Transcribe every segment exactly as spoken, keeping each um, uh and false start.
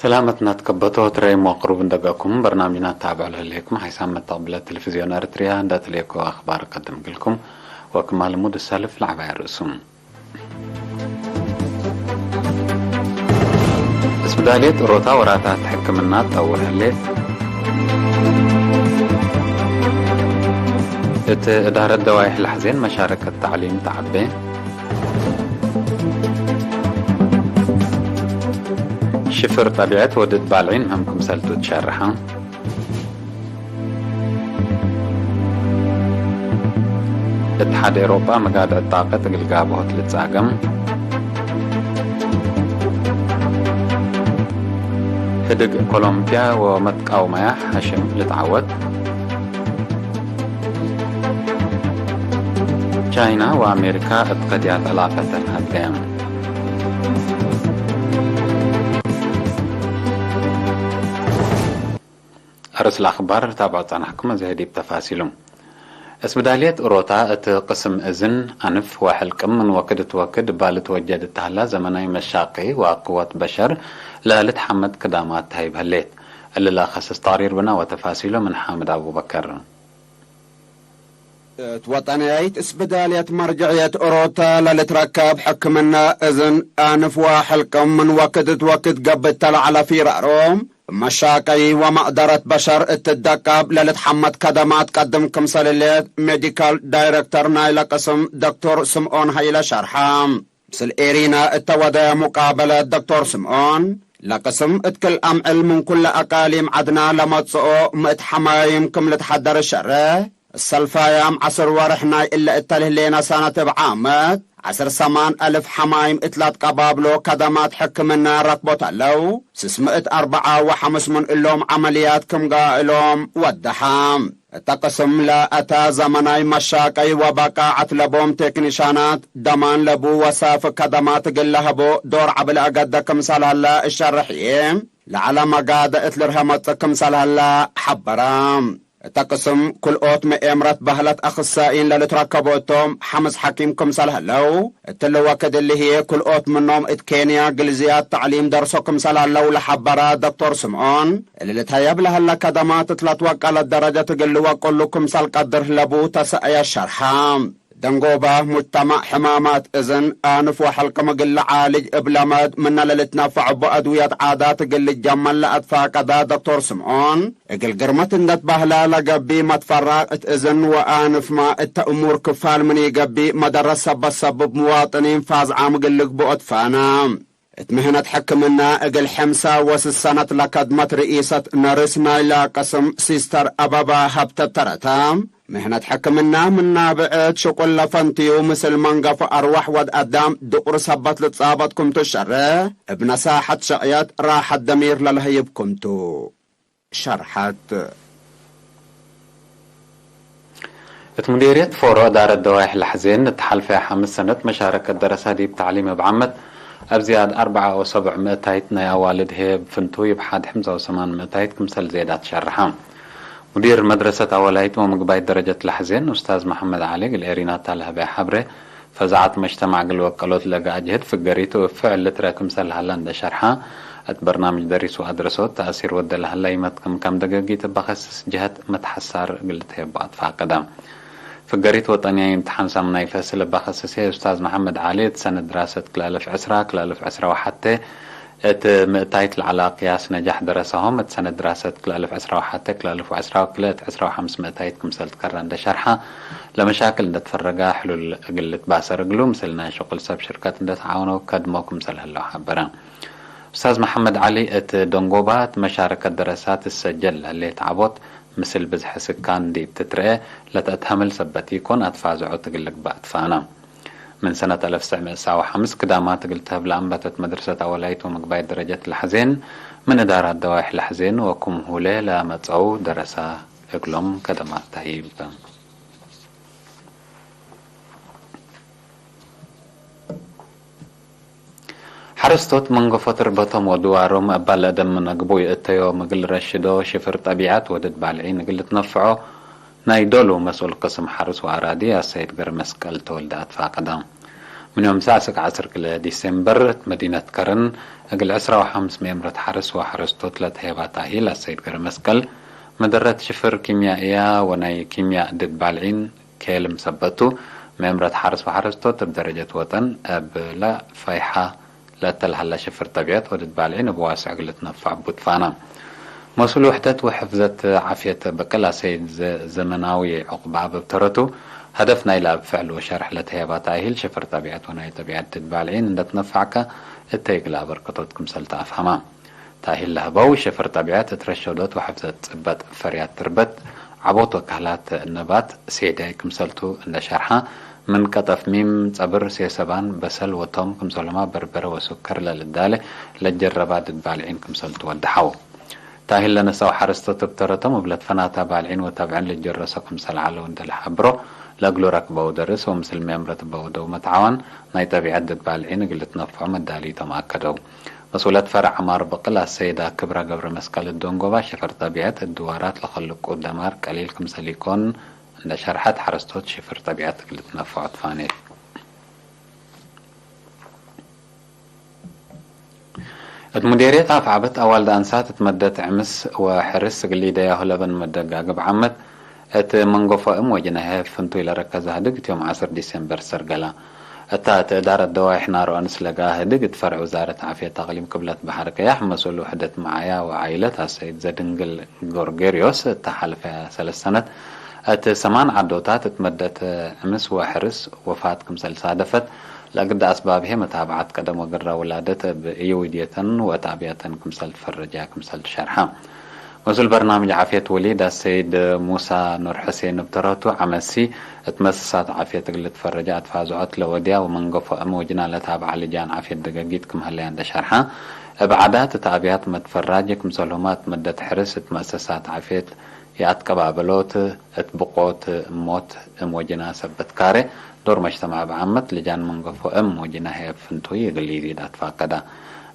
ሰላመትና ትከበቶ ትረይም ወቅሩብ እንደገኩም በርናምጅና ታብዕ ለህሌኩም ሓይሳም መተቅብለት ቴሌቪዝዮን ኤረትርያ እንደ አትሌኮ አክባር ቀድም ግልኩም ወክማ ልሙድ እሳልፍ ለዐባይ ርእሱም። እስብዳልየት እሮታ ወራታት ሕክምና ትጠውር ህሌት። እት እዳረት ደዋይሕ ለሐዜን መሻረከት ተዕሊም ተዐቤ። ሽፍር ጠቢዐት ወድድ ባልዒን ምህም ክምሰልቱ ትሸርሐ። እትሓድ ኤሮጳ መጋድዐት ጣቀት እግል ጋብሆት ልትጻገም። ህድግ ኮሎምብያ ወመትቃውመያ ሐሽም ልትዓወት። ቻይና ወአሜሪካ እብ ቀድያት ዕላቀተን ሀብገ። አርስ ለአክባር ታብዖ ጸናሕኩም፣ አዜ ዲብ ተፋሲሉ። እስብዳልየት እሮታ እት ቅስም እዝን፣ አንፍ ወሕልቅም ምን ወክድ እት ወክድ እባ ልትወጀድ እት ሀላ ዘመናይ መሻቂ ወአቅወት በሸር ለልትሐመድ ክዳማት ተሀይብ ህሌት። እሊ ለአከስስ ተቅሪር ብነ ወተፋሲሉ ምን ሓምድ አቡበከር። እት ወጠንያይት እስብዳልየት መርጀዕየት እሮታ ለልትረከብ ሕክምነ እዝን፣ አንፍ ወሕልቅም ምን ወክድ እት ወክድ ገብእ እተ ለዐለ ፊራሮም፣ መሻቀይ ወመቅደረት በሸር እት ትደቀብ ለልትሐመድ ከደማት ቀድም ክምሰል ህሌት ሜዲካል ዳይረክተር ናይለ ቅስም ዶክቶር ስምኦን ሀይለ ሸርሐ። ምስል ኤሪና እተ ወደ ሙቃበለት ዶክቶር ስምኦን፣ ለቅስም እት ክል አምዕል ምን ኩለ አቃሊም ዐድና ለመጽኦ ምእት ሐማይም ክም ልትሐደር ሸርሕ፣ እሰልፋያም ዐስር ወርሕ ናይ እለ እተ ለህሌነ ሰነት እብ ዓመት ዐስር ሰማን አልፍ ሐማይም እት ለአትቀባብሎ ከደማት ሕክምነ ረክቦት ዐለው። ስስ ምእት አርበዓ ወሐምስ ምን እሎም ዐመልያት ክም ጋእሎም ወደሐ። እተ ቅስም ለአተ ዘመናይ መሻቀይ ወበቃዐት ለቦም ቴክኒሻናት ደማን ለቡ ወሳፍ ከደማት እግል ለሀቦ ዶር ዐቢ ለአገደ ክምሰል ሀለ እሸርሕ ህዬ፣ ለዐለ መጋደ እት ልርሀ መጽእ ክምሰል ሀለ ሐበረ። እተ ቅስም ክልኦት መኤምረት በህለት አክሳኢን ለልትረከቦ እቶም፣ ሐምስ ሐኪም ክምሰል ሀለው፣ እትሊ ወክድ እሊ ህዬ ክልኦት ምኖም እት ኬንያ ግልዝያት ተዕሊም ደርሶ ክምሰል ሀለው ለሐበረ ዶክቶር ስምኦን፣ እሊ ልትሀየብ ለሀለ ከደማት እት ለትወቀለት ደረጀት እግል ልወቅሉ ክምሰል ቀድር ለቡ ተሰእየ ሸርሐ። ደንጎባ ሙጅተማዕ ሕማማት እዝን፣ አንፍ ወሐልቅም እግል ለዓልጅ እብ ለመድ ምነ ለልትነፈዕ እቡ አድውየት ዓዳት እግል ልጀመል ለአትፋቀደ ዶክቶር ስምኦን፣ እግል ግርመት እንዴ ትበህለ ለገብእ መትፈራቅ እት እዝን ወአንፍመ እተ እሙር ክፋል ምን ኢገብእ መደረት ሰበት ሰብብ ሙዋጥኒን ፋዝ ዓም እግል ልግብኦ ትፋነ። እት ምህነት ሕክምና እግል ሕምሰ ወስስ ሰነት ለከድመት ርኢሰት ነርስ ናይለ ቅስም ሲስተር አበባ ሀብተ ተረተ፣ ምህነት ሕክምና ምን ናብዕት ሽቁል ለፈንትዩ ምስል መንገፎ አርወሕ ወድ አዳም ድቁር ሰበት ልትጻበጥ ክምቱ ሸርሕ፣ እብ ነሳሐት ሸቅየት ራሐት ደሚር ለለህይብ ክምቱ። ሸርሐት። እት ሙዲርየት ፎሮ እዳረት ደዋይሕ ለሐዜን፣ እት ሐልፈየ ሐምስ ሰነት መሻረከት ደረሳ ዲብ ተዕሊም እብ ዓመት፣ እብ ዝያድ አርበዓ ወሰቡዕ ምእታይት ናይ አዋልድ ህዬ እብ ፍንቱይ እብ ሐድ ሕምሳ ወሰማን ምእታይት ክምሰል ዜዳት ሸርሐ። ሙዲር መድረሰት አወላይት ወምግባይት ደረጀት ለሐዜን፣ ኡስታዝ መሐመድ ዐሊ፣ እግል ኤሪናታ ለሀበየ ሐብሬ፣ ፈዛዐት መጅተማዕ እግል ወቀሎት ለገአ ጅህድ ፍገሪቱ እብ ፍዕል ልትረአ ክምሰል ሀለ እንዴ ሸርሐ፣ እት በርናምጅ ደሪስ ወአድረሶት ተአሲር ወደ ለሀለ ኢመት ክምካም ደገጊት እበ ከስስ ጀሀት መትሐሳር እግል ልትሄቡ አትፋቀደ። ፍገሪት ወጠንያይ እምትሓን ሳምናይ ፈስል እበ ከስስ ህዬ ኡስታዝ መሐመድ ዐሊ፣ እት ሰነት ድራሰት ክልአልፍ ዕስራ ክልአልፍ ዕስራ ወሐቴ፣ እት ምእታይት ለዐለ ቅያስ ነጃሕ ደረሳሆም፣ እት ሰነት ድራሰት ክልአልፍ ዕስራ ወሐቴ ክልአልፍ ወዕስራ ወክልኤ እት ዕስራ ወሐምስ ምእታይት ክምሰል ትከረ እንዴ ሸርሐ፣ ለመሻክል እንዴ ትፈረገ ሕሉል እግል ልትባሰር እግሉ፣ ምስል ናይ ሽቁል ሰብ ሽርከት እንዴ ተዓወነው ከድሞ ክምሰል ህለው ሐበረ። ኡስታዝ መሐመድ ዐሊ፣ እት ደንጎባ እት መሻረከት ደረሳት ትሰጀል ለህሌት ዐቦት፣ ምስል ብዝሐ ስካን ዲብ ትትረኤ ለተአትሀምል ሰበት ኢኮን፣ አትፋዝዖት እግል ልግባእ ትፋነ። ምን ሰነት አልፍ ትሰዕ ምእት ሰብዓ ወሐምስ ክዳማት እግል ተህብ ለአንበተት መድረሰት አወላይት ወምግባይት ደረጀት ለሐዜን፣ ምን እዳራት ደዋይሕ ለሐዜን ወክም ሁሌ ለመጸው ደረሳ እግሎም ከደማት ተህይብ። ሐረስቶት መንገፎ ትርበቶም ወድዋሮም እባ ለአደም ምን አግቡይ እተዮም እግል ረሽዶ፣ ሽፍር ጠቢዐት ወድድ ባልዒን እግል ልትነፍዖ፣ ናይ ዶሉ መስኡል ቅስም ሐርስ ወአራዲ አሰይድ ገረ መስቀል ተወልደ አትፋቀደ። ምን ዮም ሳዕ እስክ ዐስር ክለ ዲሴምበር፣ እት መዲነት ከረን እግል ዕስራ ወሐምስ መኤምረት ሐርስ ወሐረስቶት ለተሄባ ታሂል አሰይድ ገረ መስቀል፣ መደረት ሽፍር ኪምያእያ ወናይ ኪምያእ ድድ ባልዒን ኬልም ሰበቱ፣ መኤምረት ሐርስ ወሐረስቶት እብ ደረጀት ወጠን እብ ለፈይሐ ለእተ ለሀላ ሽፍር ጠቢዐት ወድድ ባልዒን እብ ዋስዕ እግል ልትነፈዕ ቡትፋና። መስኡል ውሕደት ወሕፍዘት ዓፍየት በቅል አሰይድ ዘ-፣ ዘመናዊ ዑቅባብ እብ ተረቱ፣ ሀደፍ ናይለ እብ ፍዕል ወሸርሕ ለተሄባ ታሂል ሽፍር ጠቢዐት ወናይ ጠቢዐት ድድ ባልዒን እንደ ትነፈዕከ እተ እግል አበርከቶት ክምሰል ተአፍሀማ። ታሂል ለሀበው ሽፍር ጠቢዐት እት ረሸዶት ወሕፍዘት ጽበጥ ፈርያት ትርበት ዐቦት ወካህላት ነባት ሴዳይ ክምሰልቱ እንደ ሸርሐ፣ ምን ቀጠፍ ሚም፣ ጸብር፣ ሴሰባን፣ በሰል ወቶም ክምሰልሁማ በርበረ ወሱከር ለልዳለ ለጀረባ ድድ ባልዒን ክምሰልቱ ወደሐው። ታሂል ለነሰአው ሐረስቶት እብ ተረቶም እብ ለትፈናታ ባልዒን ወታብዕን ልጀረሶ ክምሰል ዐለው እንደ ለሐብሮ፣ ለእግሉ ረክበው ደርስ ወምስል መኤምረት እበ ወደው መትዓዋን ናይ ጠቢዐት ድድ ባልዒን እግል ልትነፈዑ መዳሊቶም አከደው። መስኡለት ፈረዕ ዐማር በቅል አሰይድ አክብረ ገብረመስቀል እት ደንጎባ፣ ሽፍር ጠቢዐት እት ድዋራት ለከልቁ ደማር ቀሊል ክምሰል ኢኮን እንደ ሸርሐት፣ ሐረስቶት ሽፍር ጠቢዐት እግል ልትነፈዑ ትፋኔት። እት ሙዴርየት አፍዐበት አዋልድ አንሳት እት መደት ዕምስ ወሕርስ እግል ኢደያሁ ለበን መደጋግብ ዓመት፣ እት መንገፎ እም ወጅናሄ ፍንቱይ ለረከዘ ህድግ እት ዮም ዐስር ዲሴምበር ሰርገላ። እታ እት እዳረት ደዋይሕ ናሮ አንስ ለጋ ህድግ እት ፈርዕ ውዛረት ዓፍየት አቅሊም ቅብለት በሐር ቀያሕ መስኡል ውሕደት መዓያ ወዓይለት አሰይድ ዘድንግል ጎርጌርዮስ እተ ሐልፈ ሰለስ ሰነት እት ሰማን ዐዶታት እት መደት ዕምስ ወሕርስ ወፋት ክምሰል ሳደፈት፣ ለእግደ አስባብሄ መታብዐት ቀደም ወግረ ውላደት እብ እዩዊድየተን ወእት አብያተን ክምሰል ትፈረጃ ክምሰል ትሸርሐ። መስኡል በርናምጅ ዓፍየት ወሊድ አሰይድ ሙሳ ኑር ሕሴን እብ ተረቱ፣ ዐመሲ እት መሰሳት ዓፍየት እግል ልትፈረጃ አትፋዝዖት ለወድያ ወመንገፎ እም ወጅና ለታብዐ ልጃን ዓፍየት ደገጊት ክም ሀለያ እንደ ሸርሐ፣ እብ ዐዳት እት አብያት መትፈራጅ ክምሰልሁማ እት መደት ሕርስ እት መሰሳት ዓፍየት የአትቀባበሎት እት ብቆት ሞት እም ወጅና ሰበት ካሬ ዶር መጅተማዕ እብ ዓመት ልጃን መንገፎ እም ወጅና ህይ እብ ፍንቱይ እግል ኢዚድ አትፋቀዳ።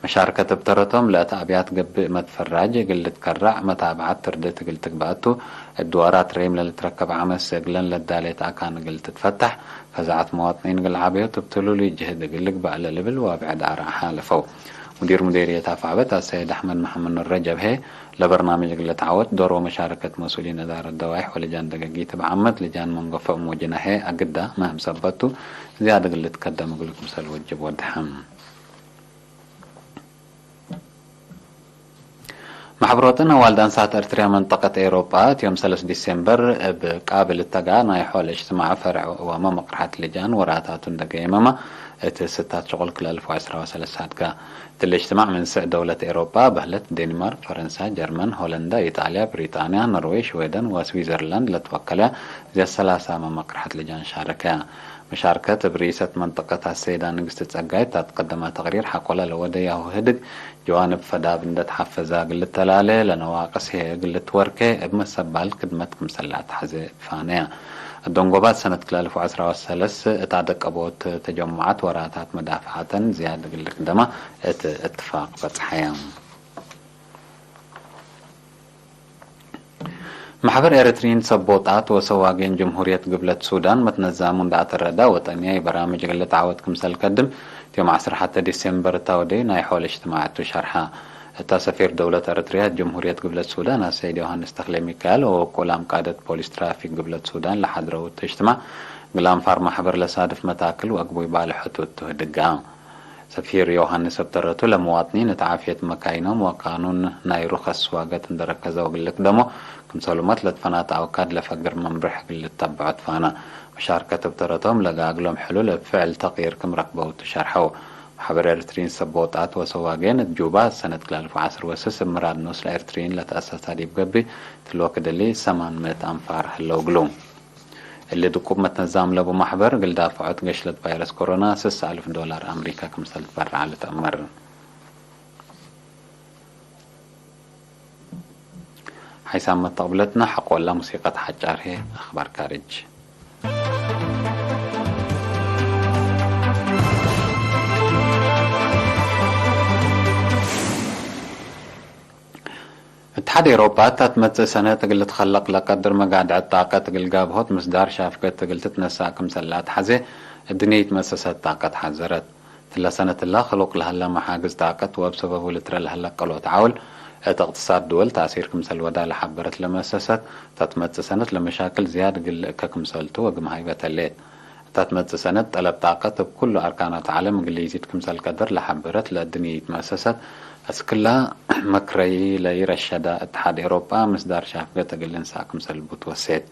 መሻርከት እብ ተረቶም ለእት አብያት ገብእ መትፈራጅ እግል ልትከረዕ መታብዐት ትርድት እግል ትግበአቱ፣ እት ድዋራት ረይም ለልትረከብ ዐመስ እግለን ለዳሌት አካን እግል ትትፈታሕ፣ ፈዛዐት መዋጥኒን እግል ዐበዮት እብ ትሉሉይ ጅህድ እግል ልግበእ ለልብል ወአብዕድ አርአሐ ሐለፈው። ሙዲር ሙዴርየት አፍዐበት አሰይድ አሕመድ መሐመድ ኑር ረጀብ ህይ፣ ለበርናምጅ እግል ልትዓወት ዶር ወመሻረከት መስኡሊን እዳረት ደዋይሕ ወልጃን ደገጊት እብ ዓመት ልጃን መንገፎ እም ወጅናሄ አግዳ ምህም ሰበቱ፣ ዝያድ እግል ልትከደም እግሉ ክምሰል ወጅብ ወድሐ። ማሕበር ወጠን አዋልድ አንሳት ኤርትርያ መንጠቀት ኤሮጳ፣ እት ዮም ሰለስ ዲሴምበር እብ ቃብል እተጋ ናይ ሖል እጅትማዕ ፈርዕ ወመመቅርሐት ልጃን ወራታቱ እንደ ገየመመ እት ስታት ሽቁል ክልኤ አልፍ ወዐስራ ወሰለስ አድጋ። እትሊ እጅትማዕ ምን ስዕ ደውለት ኤሮጳ በህለት፣ ዴንማርክ፣ ፈረንሳ፣ ጀርመን፣ ሆለንዳ፣ ኢጣልያ፣ ብሪጣንያ፣ ኖርዌይ፣ ሽዌደን ወስዊዘርላንድ ለትወከለያ ዝያድ ሰላሳ መመቅርሐት ልጃን ሻረከያ። መሻርከት እብ ርኢሰት መንጠቀት አሰይዳ ንግስቲ ጸጋይ እት አትቀደመ ተቅሪር ሐቆለ ለወደያሁ ህድግ፣ ጀዋንብ ፈዳብ እንደ ተሐፈዛ እግል ልተላሌ፣ ለነዋቅስ ህዬ እግል ልትወርኬ እብ መሰባል ክድመት ክምሰል ለአትሐዜ ፋነያ። አደንጎባት ሰነት ክልኤ አልፍ ወዐስራ ወሰለስ እት አደቀቦት ተጀሙዓት ወራታት መዳፍዓተን ዝያድ እግል ልክደማ እት እትፋቅ በጽሐያ። ማሕበር ኤረትርዪን ሰብ ቦጣት ወሰዋጌን ጅምሁርየት ግብለት ሱዳን መትነዛሙ እንደ አተረዳ ወጠንያይ በራምጅ እግል ልትዓወት ክምሰል ከድም፣ እት ዮም ዐስር ሐተ ዲሴምበር እት አወደዩ ናይ ሖል እጅትማዕ ቱ ሸርሐ። እታ ሰፊር ደውለት ኤረትርያ እት ጅምሁርየት ግብለት ሱዳን አሰይድ ዮሃንስ ተክለ ሚካኤል ወወቁላም ቃደት ፖሊስ ትራፊክ ግብለት ሱዳን ለሐድረው እቱ እጅትማዕ፣ እግል አንፋር ማሕበር ለሳድፍ መታክል ወአግቡይ ባልሐቱ እቱ ህድጋ። ሰፊር ዮሃንስ እብ ተረቱ፣ ለመዋጥኒን እት ዓፍየት መካይኖም ወቃኑን ናይ ሩከስ ስዋገት እንደ ረከዘው እግል ልክደሞ፣ ክምሰሉመት ለትፈናተ አውካድ ለፈግር መምርሕ እግል ልተብዖ ትፋና። መሻርከት እብ ተረቶም፣ ለጋግሎም ሕሉል እብ ፍዕል ተቅይር ክም ረክበው ቱ ሸርሐው። ማሕበር ኤርትሪን ሰብ ቦጣት ወሰዋጌን እት ጁባ ሰነት ክልኤ አልፍ ወዐስር ወስስ እብ ምራድ ኖስ ለኤርትሪን ለተአሰሳ ዲብ ገብእ፣ እት ልወክድ እሊ ሰማን ምእት አንፋር ህለው እግሉ። እሊ ድቁብ መትነዛም ለቡ ማሕበር፣ እግል ዳፍዖት ገሽለት ቫይረስ ኮሮና ስስ አልፍ ዶላር አምሪካ ክምሰል ትበረዐ ልትአመር። ሓይሳም መተቅብለትና ሐቆላ ሙሲቀት ሐጫር ህዬ አኽባር ካርጅ። እትሓድ ኤውሮጳ፣ እታ ትመጽእ ሰነት እግል ልትከለቅ ለቀድር መጋድዐት ጣቀት እግል ጋብሆት ምስዳር ሻፍገት እግል ትትነሳእ ክምሰል ለአትሐዜ፣ እድንየ ይትመሰሰት ጣቀት ሐዘረት። እትለ ሰነት እላ ክሉቅ ለሀለ መሓግዝ ጣቀት ወእብ ሰበቡ ልትረ ለሀለ ቀሎት ዐውል እት እቅትሳድ ድወል ተእሲር ክምሰል ወዳ ለሐበረት ለመሰሰት፣ እተ ትመጽእ ሰነት ለመሻክል ዝያድ እግል ልእከ ክምሰልቱ ወግም ሃይበ ተሌት። እተ ትመጽእ ሰነት ጠለብ ጣቀት እብ ኩሉ አርካናት ዐለም እግል ኢዚድ ክምሰል ቀድር ለሐበረት ለእድንየ ይትመሰሰት፣ አስክላ መክረዪ ለኢረሸደ እትሓድ ኤሮጳ ምስዳር ሻፍገት እግል ልንሳእ ክምሰል ልቡ ትወሴት።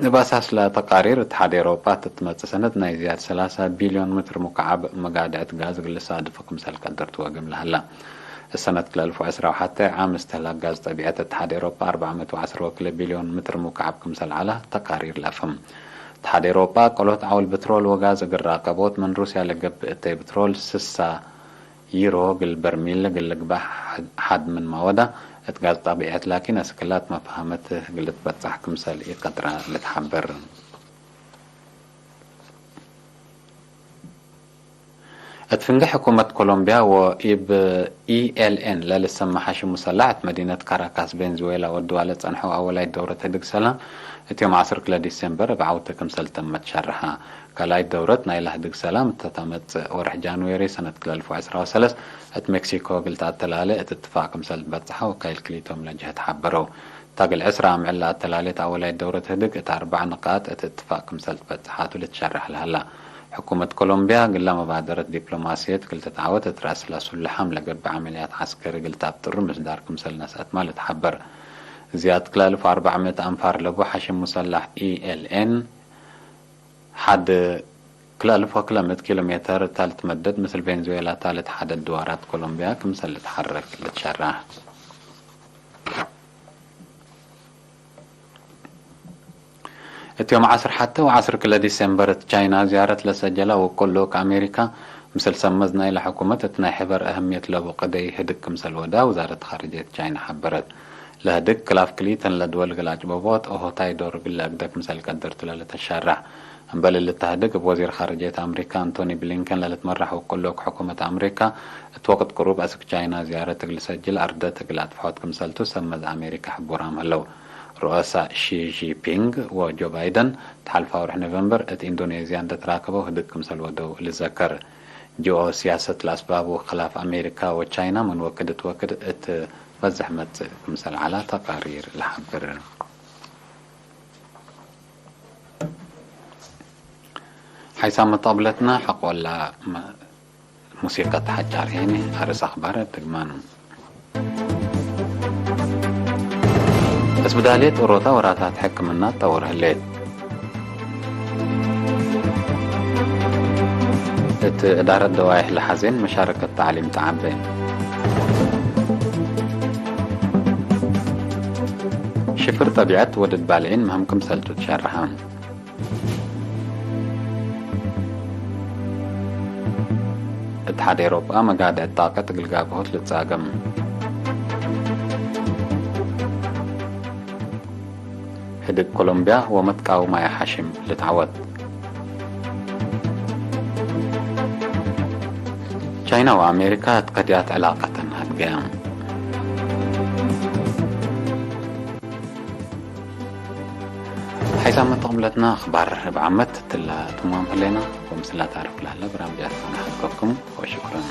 እብ አሳስ ለተቃሪር፣ እትሓድ ኤሮጳ እት ትመጽእ ሰነት ናይ ዝያድ ሰላሳ ቢልዮን ምትር ሙካዓብ መጋድዕት ጋዝ እግል ልሳድፉ ክምሰል ቀድር ትወግም ለሀላ። እሰነት ክለ አልፍ ወዐስራ ወሐቴ ዓም እስትህላክ ጋዝ ጠቢዐት እትሓድ ኤሮጳ አርበዕ ምእት ወዐስር ወክልኤ ቢልዮን ምትር ሙካዓብ ክምሰል ዐላ ተቃሪር ለአፍህም። እትሓድ ኤሮጳ፣ ቀሎት ዐውል ብትሮል ወጋዝ እግል ራቀቦት፣ ምን ሩስያ ለገብእ እተይ ብትሮል ስሳ ዩሮ እግል በርሚል እግል ልግባእ ሐድ ምንመ ወዳ፣ እት ጋዝ ጠቢዐት ላኪን አስክላት መፋህመት እግል ልትበጸሕ ክምሰል ኢቀድረ ልትሐበር። እት ፍንጌ ሕኩመት ኮሎምቢያ ወእብ ኢ ኤል ኤን ለልሰመ ሐሽም ሙሰላሕ እት መዲነት ካራካስ ቬንዙዌላ ወድዋ ለጸንሐው አወላይት ደውረት ህድግ ሰላም እት ዮም ዐስር ክለ ዲሴምበር እብ ዐውቲ ክምሰል ተመት ሸርሐ። ካልኣይት ደውረት ናይላ ህድግ ሰላም እተ ተመጽእ ወርሕ ጃንዌሪ ሰነት ክለ አልፍ ወዐስራ ወሰለስ እት ሜክሲኮ እግል ተአተላሌ እት እትፋቅ ክምሰል ትበጽሐ ወካይል ክልኢቶም ለጀህት ሐበረው። እታ እግል ዕስራ አምዕል ለአተላሌት አወላይት ደውረት ህድግ እት አርበዕ ንቃጥ እት እትፋቅ ክምሰል ትበጽሐቱ ልትሸረሕ ለሀላ። ሕኩመት ኮሎምቢያ እግለ መባደረት ዲፕሎማስየት እግል ትትዐወት እት ረአስለ ሱልሐም ለገብእ ዐመልያት ዐስከሪ እግል ተአብጥሩ ምስዳር ክምሰል ነስአትመ ልትሐበር። ዝያድ ክለ አልፍ ወአርበዕ ምእት አንፋር ለቡ ሐሽም ሙሰላሕ ኢ ኤል ኤን ሐድ ክለ አልፍ ወክለ ምእት ኪሎ ሜተር እተ ልትመደድ ምስል ቬንዙዌላ እተ ልትሓደድ ድዋራት ኮሎምቢያ ክምሰል ልትሐረክ ልትሸረሕ። እት ዮም ዐስር ሐቴ ወዐስር ክለ ዲሴምበር እት ቻይና ዝያረት ለሰጀለ ውቁል ልኡክ አሜሪካ፣ ምስል ሰመዝ ናይለ ሕኩመት እት ናይ ሕበር አህምየት ለቡ ቅደይ ህድግ ክምሰል ወዳ ውዛረት ኻርጅየት ቻይና ሐበረት። ለህድግ ክላፍ ክልኢተን ለድወል እግል አጭበቦት ኦሆታይ ዶር እግል ለአግደ ክምሰል ቀድርቱ ለልትሸረሕ። እምበል እሊ ተህድግ፣ እብ ወዚር ኻርጅየት አምሪካ አንቶኒ ብሊንከን ለልትመራሕ ውቁል ልኡክ ሕኩመት አምሪካ፣ እት ወቅት ቅሩብ አስክ ቻይና ዝያረት እግል ሰጅል አርደት እግል አጥፍሖት ክምሰልቱ ሰመዝ አሜሪካ ሕቡራም ህለው። ሩአሳ ሺ ጂንፒንግ ወጆ ባይደን፣ እት ሐልፋ ወርሕ ኖቨምበር እት ኢንዶኔዝያ እንደ ትራከበው ህድግ ክምሰል ወደው ልዘከር። ጂኦ ሲያሰት ለአስባቡ ክላፍ አሜሪካ ወቻይና ምን ወክድ እት ወክድ እት በዝሕ መጽእ ክምሰል ዐላ ተቃሪር ለሐብር። ሓይሳም መጣብለትና ሐቆላ መ-፣ ሙሲቀት ሐጫር ሄኒ አርስ አክባር እብ ድግማኑ። እስብዳልየት ኦሮታ ወራታት ሕክምና ትጠወር ህሌት። እት እዳረት ደዋይሕ ለሐዜን መሻረከት ተዕሊም ተዐቤ። ሽፍር ጠቢዐት ወድድ ባልዒን ምህም ክምሰልቱ ትሸርሐ። እትሓድ ኤሮጳ መጋድዕት ጣቀት እግል ጋብሆት ልትጻገም። ህድግ ኮሎምቢያ ወመትቃውማየ ሐሽም ልትዐወት። ቻይና ወአሜሪካ እት ቀድያት ዕላቀተን ሀድገ። ሓይሳም መተቅብለትና አኽባር እብ ዓመት እትላ ትማም ህሌና ወምስላ ታርፍ ለህለ ብራምጅ አትፋና ሀድገኩም ወሽኩረን።